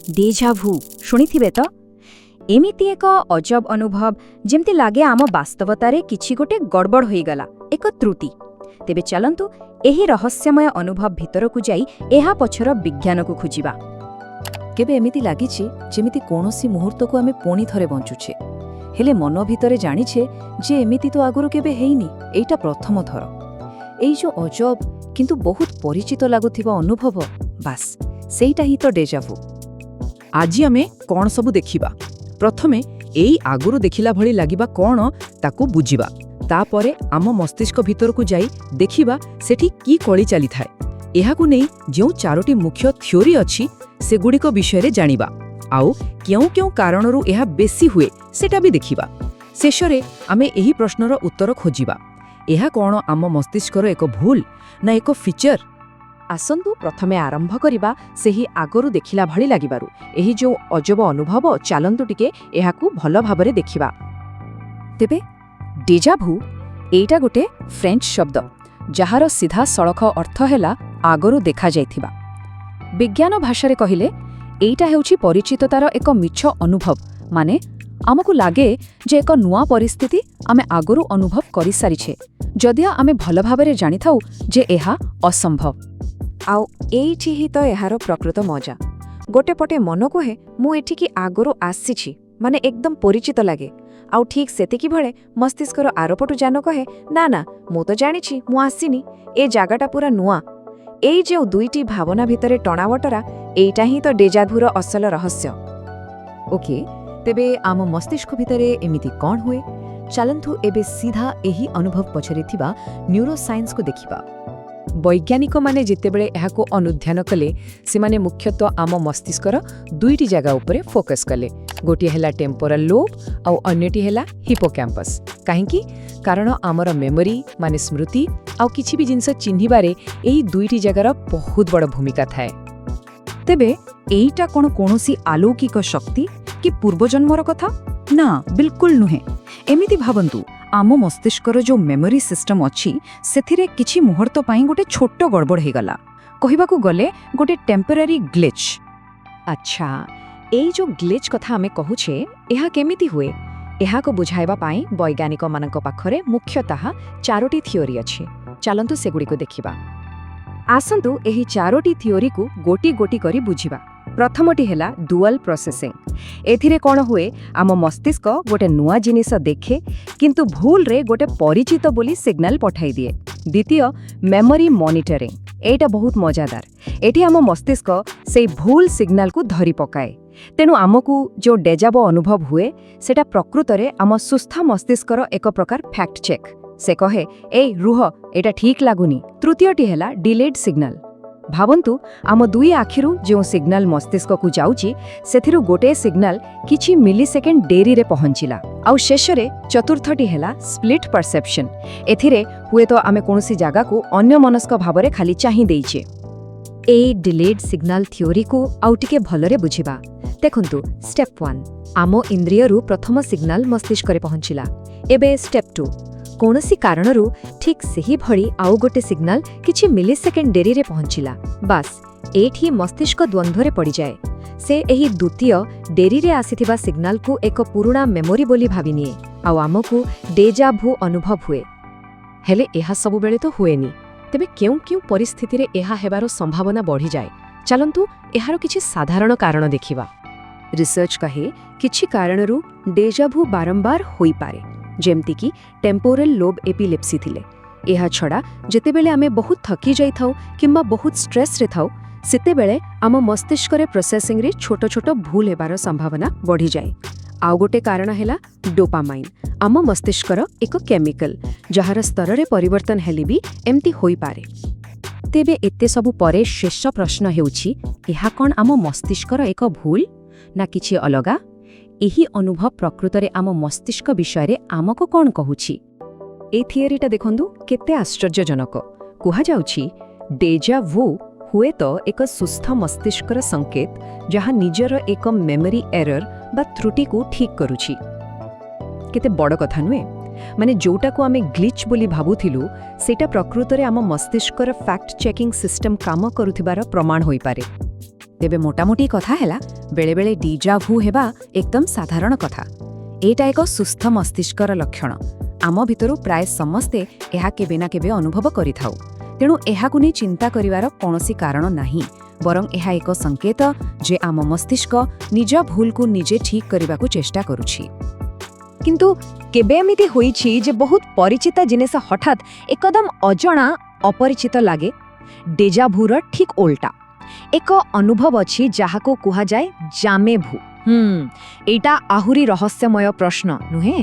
ଡେଜା ଭୁ ଶୁଣିଥିବେ ତ? ଏମିତି ଏକ ଅଜବ ଅନୁଭବ, ଯେମିତି ଲାଗେ ଆମ ବାସ୍ତବତାରେ କିଛି ଗୋଟେ ଗଡ଼ବଡ଼ ହୋଇଗଲା, ଏକ ତ୍ରୁଟି। ତେବେ ଚାଲନ୍ତୁ, ଏହି ରହସ୍ୟମୟ ଅନୁଭବ ଭିତରକୁ ଯାଇ ଏହା ପଛର ବିଜ୍ଞାନକୁ ଖୋଜିବା। କେବେ ଏମିତି ଲାଗିଛି, ଯେମିତି କୌଣସି ମୁହୂର୍ତ୍ତକୁ ଆମେ ପୁଣି ଥରେ ବଞ୍ଚୁଛେ, ହେଲେ ମନ ଭିତରେ ଜାଣିଛେ ଯେ ଏମିତି ତ ଆଗରୁ କେବେ ହେଇନି, ଏଇଟା ପ୍ରଥମ ଥର? ଏଇ ଯୋଉ ଅଜବ କିନ୍ତୁ ବହୁତ ପରିଚିତ ଲାଗୁଥିବା ଅନୁଭବ, ବାସ୍, ସେଇଟା ହିଁ ତ ଡେଜାଭୁ। ଆଜି ଆମେ କ'ଣ ସବୁ ଦେଖିବା? ପ୍ରଥମେ ଏଇ ଆଗରୁ ଦେଖିଲା ଭଳି ଲାଗିବା କ'ଣ, ତାକୁ ବୁଝିବା। ତାପରେ ଆମ ମସ୍ତିଷ୍କ ଭିତରକୁ ଯାଇ ଦେଖିବା ସେଠି କି କଳି ଚାଲିଥାଏ। ଏହାକୁ ନେଇ ଯେଉଁ ଚାରୋଟି ମୁଖ୍ୟ ଥିଓରି ଅଛି, ସେଗୁଡ଼ିକ ବିଷୟରେ ଜାଣିବା। ଆଉ କେଉଁ କେଉଁ କାରଣରୁ ଏହା ବେଶୀ ହୁଏ, ସେଟା ବି ଦେଖିବା। ଶେଷରେ ଆମେ ଏହି ପ୍ରଶ୍ନର ଉତ୍ତର ଖୋଜିବା: ଏହା କ'ଣ ଆମ ମସ୍ତିଷ୍କର ଏକ ଭୁଲ ନା ଏକ ଫିଚର? ଆସନ୍ତୁ, ପ୍ରଥମେ ଆରମ୍ଭ କରିବା ସେହି ଆଗରୁ ଦେଖିଲା ଭଳି ଲାଗିବାରୁ। ଏହି ଯେଉଁ ଅଜବ ଅନୁଭବ, ଚାଲନ୍ତୁ ଟିକେ ଏହାକୁ ଭଲ ଭାବରେ ଦେଖିବା। ତେବେ ଡେଜାଭୁ, ଏଇଟା ଗୋଟେ ଫ୍ରେଞ୍ଚ ଶବ୍ଦ, ଯାହାର ସିଧାସଳଖ ଅର୍ଥ ହେଲା ଆଗରୁ ଦେଖାଯାଇଥିବା। ବିଜ୍ଞାନ ଭାଷାରେ କହିଲେ, ଏଇଟା ହେଉଛି ପରିଚିତତାର ଏକ ମିଛ ଅନୁଭବ। ମାନେ ଆମକୁ ଲାଗେ ଯେ ଏକ ନୂଆ ପରିସ୍ଥିତି ଆମେ ଆଗରୁ ଅନୁଭବ କରିସାରିଛେ, ଯଦିଓ ଆମେ ଭଲ ଭାବରେ ଜାଣିଥାଉ ଯେ ଏହା ଅସମ୍ଭବ। ଆଉ ଏଇଠି ହିଁ ତ ଏହାର ପ୍ରକୃତ ମଜା। ଗୋଟେ ପଟେ ମନ କୁହେ, ମୁଁ ଏଠିକି ଆଗରୁ ଆସିଛି, ମାନେ ଏକଦମ ପରିଚିତ ଲାଗେ। ଆଉ ଠିକ୍ ସେତିକି ବେଳେ ମସ୍ତିଷ୍କର ଆରପଟୁ ଜ୍ଞାନ କହେ, ନା ନା, ମୁଁ ତ ଜାଣିଛି ମୁଁ ଆସିନି, ଏ ଜାଗାଟା ପୁରା ନୂଆ। ଏଇ ଯେଉଁ ଦୁଇଟି ଭାବନା ଭିତରେ ଟଣାବଟରା, ଏଇଟା ହିଁ ତ ଡେଜାଭୁର ଅସଲ ରହସ୍ୟ। ଓକେ, ତେବେ ଆମ ମସ୍ତିଷ୍କ ଭିତରେ ଏମିତି କ'ଣ ହୁଏ? ଚାଲନ୍ତୁ, ଏବେ ସିଧା ଏହି ଅନୁଭବ ପଛରେ ଥିବା ନ୍ୟୁରୋସାଇନ୍ସକୁ ଦେଖିବା। ବୈଜ୍ଞାନିକମାନେ ଯେତେବେଳେ ଏହାକୁ ଅନୁଧ୍ୟାନ କଲେ, ସେମାନେ ମୁଖ୍ୟତଃ ଆମ ମସ୍ତିଷ୍କର ଦୁଇଟି ଜାଗା ଉପରେ ଫୋକସ୍ କଲେ। ଗୋଟିଏ ହେଲା ଟେମ୍ପୋରାଲ ଲୋବ୍ ଆଉ ଅନ୍ୟଟି ହେଲା ହିପୋକ୍ୟାମ୍ପସ୍। କାହିଁକି? କାରଣ ଆମର ମେମୋରି, ମାନେ ସ୍ମୃତି, ଆଉ କିଛି ବି ଜିନିଷ ଚିହ୍ନିବାରେ ଏହି ଦୁଇଟି ଜାଗାର ବହୁତ ବଡ଼ ଭୂମିକା ଥାଏ। ତେବେ ଏଇଟା କ'ଣ କୌଣସି ଆଲୌକିକ ଶକ୍ତି କି ପୂର୍ବଜନ୍ମର କଥା? ନା, ବିଲକୁଲ ନୁହେଁ। ଏମିତି ଭାବନ୍ତୁ, ଆମ ମସ୍ତିଷ୍କର ଯୋଉ ମେମୋରି ସିଷ୍ଟମ ଅଛି, ସେଥିରେ କିଛି ମୁହୂର୍ତ୍ତ ପାଇଁ ଗୋଟେ ଛୋଟ ଗଡ଼ବଡ଼ ହେଇଗଲା। କହିବାକୁ ଗଲେ ଗୋଟେ ଟେମ୍ପୋରାରୀ ଗ୍ଲିଚ୍। ଆଚ୍ଛା, ଏଇ ଯୋଉ ଗ୍ଲିଚ୍ କଥା ଆମେ କହୁଛେ, ଏହା କେମିତି ହୁଏ? ଏହାକୁ ବୁଝାଇବା ପାଇଁ ବୈଜ୍ଞାନିକମାନଙ୍କ ପାଖରେ ମୁଖ୍ୟତଃ ଚାରୋଟି ଥିଓରି ଅଛି। ଚାଲନ୍ତୁ, ସେଗୁଡ଼ିକୁ ଦେଖିବା। ଆସନ୍ତୁ, ଏହି ଚାରୋଟି ଥିଓରିକୁ ଗୋଟି ଗୋଟି କରି ବୁଝିବା। ପ୍ରଥମଟି ହେଲା ଡୁଆଲ ପ୍ରୋସେସିଂ। ଏଥିରେ କ'ଣ ହୁଏ? ଆମ ମସ୍ତିଷ୍କ ଗୋଟେ ନୂଆ ଜିନିଷ ଦେଖେ, କିନ୍ତୁ ଭୁଲରେ ଗୋଟେ ପରିଚିତ ବୋଲି ସିଗ୍ନାଲ ପଠାଇଦିଏ। ଦ୍ୱିତୀୟ, ମେମୋରି ମନିଟରିଂ। ଏଇଟା ବହୁତ ମଜାଦାର। ଏଠି ଆମ ମସ୍ତିଷ୍କ ସେଇ ଭୁଲ ସିଗ୍ନାଲକୁ ଧରି ପକାଏ। ତେଣୁ ଆମକୁ ଯେଉଁ ଡେଜାଭୁ ଅନୁଭବ ହୁଏ, ସେଟା ପ୍ରକୃତରେ ଆମ ସୁସ୍ଥ ମସ୍ତିଷ୍କର ଏକ ପ୍ରକାର ଫ୍ୟାକ୍ଟ ଚେକ୍। ସେ କହେ, ଏଇ ରୁହ, ଏଇଟା ଠିକ୍ ଲାଗୁନି। ତୃତୀୟଟି ହେଲା ଡିଲେଡ୍ ସିଗ୍ନାଲ। ଭାବନ୍ତୁ, ଆମ ଦୁଇ ଆଖିରୁ ଯେଉଁ ସିଗ୍ନାଲ ମସ୍ତିଷ୍କକୁ ଯାଉଛି, ସେଥିରୁ ଗୋଟିଏ ସିଗ୍ନାଲ କିଛି ମିଲିସେକେଣ୍ଡ ଡେରିରେ ପହଞ୍ଚିଲା। ଆଉ ଶେଷରେ ଚତୁର୍ଥଟି ହେଲା ସ୍ପ୍ଲିଟ୍ ପରସେପ୍ସନ୍। ଏଥିରେ ହୁଏତ ଆମେ କୌଣସି ଜାଗାକୁ ଅନ୍ୟମନସ୍କ ଭାବରେ ଖାଲି ଚାହିଁ ଦେଇଛେ। ଏଇ ଡିଲେଡ୍ ସିଗ୍ନାଲ ଥିଓରିକୁ ଆଉ ଟିକେ ଭଲରେ ବୁଝିବା। ଦେଖନ୍ତୁ, ଷ୍ଟେପ୍ 1, ଆମ ଇନ୍ଦ୍ରିୟରୁ ପ୍ରଥମ ସିଗ୍ନାଲ ମସ୍ତିଷ୍କରେ ପହଞ୍ଚିଲା। ଏବେ ଷ୍ଟେପ୍ 2, କୌଣସି କାରଣରୁ ଠିକ୍ ସେହିଭଳି ଆଉ ଗୋଟେ ସିଗ୍ନାଲ କିଛି ମିଲିସେକେଣ୍ଡ ଡେରିରେ ପହଞ୍ଚିଲା। ବାସ୍, ଏଇଠି ମସ୍ତିଷ୍କ ଦ୍ୱନ୍ଦ୍ୱରେ ପଡ଼ିଯାଏ। ସେ ଏହି ଦ୍ୱିତୀୟ ଡେରିରେ ଆସିଥିବା ସିଗ୍ନାଲକୁ ଏକ ପୁରୁଣା ମେମୋରି ବୋଲି ଭାବିନିଏ ଆଉ ଆମକୁ ଡେଜା ଭୁ ଅନୁଭବ ହୁଏ। ହେଲେ ଏହା ସବୁବେଳେ ତ ହୁଏନି। ତେବେ କେଉଁ କେଉଁ ପରିସ୍ଥିତିରେ ଏହା ହେବାର ସମ୍ଭାବନା ବଢ଼ିଯାଏ? ଚାଲନ୍ତୁ, ଏହାର କିଛି ସାଧାରଣ କାରଣ ଦେଖିବା। ରିସର୍ଚ୍ଚ କହେ, କିଛି କାରଣରୁ ଡେଜାଭୁ ବାରମ୍ବାର ହୋଇପାରେ, ଯେମିତିକି ଟେମ୍ପୋରାଲ ଲୋବ୍ ଏପିଲେପ୍ସି ଥିଲେ। ଏହାଛଡ଼ା ଯେତେବେଳେ ଆମେ ବହୁତ ଥକି ଯାଇଥାଉ କିମ୍ବା ବହୁତ ଷ୍ଟ୍ରେସ୍ରେ ଥାଉ, ସେତେବେଳେ ଆମ ମସ୍ତିଷ୍କରେ ପ୍ରୋସେସିଂରେ ଛୋଟ ଛୋଟ ଭୁଲ ହେବାର ସମ୍ଭାବନା ବଢ଼ିଯାଏ। ଆଉ ଗୋଟେ କାରଣ ହେଲା ଡୋପାମାଇନ୍, ଆମ ମସ୍ତିଷ୍କର ଏକ କେମିକାଲ, ଯାହାର ସ୍ତରରେ ପରିବର୍ତ୍ତନ ହେଲେ ବି ଏମିତି ହୋଇପାରେ। ତେବେ ଏତେ ସବୁ ପରେ ଶେଷ ପ୍ରଶ୍ନ ହେଉଛି, ଏହା କ'ଣ ଆମ ମସ୍ତିଷ୍କର ଏକ ଭୁଲ ନା କିଛି ଅଲଗା? ଏହି ଅନୁଭବ ପ୍ରକୃତରେ ଆମ ମସ୍ତିଷ୍କ ବିଷୟରେ ଆମକୁ କ'ଣ କହୁଛି? ଏ ଥିଓରିଟା ଦେଖନ୍ତୁ, କେତେ ଆଶ୍ଚର୍ଯ୍ୟଜନକ। କୁହାଯାଉଛି, ଡେଜା ଭୁ ହୁଏତ ଏକ ସୁସ୍ଥ ମସ୍ତିଷ୍କର ସଂକେତ, ଯାହା ନିଜର ଏକ ମେମୋରି ଏରର ବା ତ୍ରୁଟିକୁ ଠିକ୍ କରୁଛି। କେତେ ବଡ଼ କଥା ନୁହେଁ? ମାନେ ଯୋଉଟାକୁ ଆମେ ଗ୍ଲିଚ୍ ବୋଲି ଭାବୁଥିଲୁ, ସେଇଟା ପ୍ରକୃତରେ ଆମ ମସ୍ତିଷ୍କର ଫ୍ୟାକ୍ଟ ଚେକିଂ ସିଷ୍ଟମ କାମ କରୁଥିବାର ପ୍ରମାଣ ହୋଇପାରେ। ତେବେ ମୋଟାମୋଟି କଥା ହେଲା, ବେଳେବେଳେ ଡିଜା ଭୁ ହେବା ଏକଦମ ସାଧାରଣ କଥା। ଏଇଟା ଏକ ସୁସ୍ଥ ମସ୍ତିଷ୍କର ଲକ୍ଷଣ। ଆମ ଭିତରୁ ପ୍ରାୟ ସମସ୍ତେ ଏହା କେବେ ନା କେବେ ଅନୁଭବ କରିଥାଉ। ତେଣୁ ଏହାକୁ ନେଇ ଚିନ୍ତା କରିବାର କୌଣସି କାରଣ ନାହିଁ, ବରଂ ଏହା ଏକ ସଂକେତ ଯେ ଆମ ମସ୍ତିଷ୍କ ନିଜ ଭୁଲକୁ ନିଜେ ଠିକ୍ କରିବାକୁ ଚେଷ୍ଟା କରୁଛି। କିନ୍ତୁ କେବେ ଏମିତି ହୋଇଛି ଯେ ବହୁତ ପରିଚିତ ଜିନିଷ ହଠାତ୍ ଏକଦମ ଅଜଣା, ଅପରିଚିତ ଲାଗେ? ଡେଜାଭୁର ଠିକ୍ ଓଲଟା ଏକ ଅନୁଭବ ଅଛି, ଯାହାକୁ କୁହାଯାଏ ଜାମେଭୁ। ଏଇଟା ଆହୁରି ରହସ୍ୟମୟ ପ୍ରଶ୍ନ ନୁହେଁ?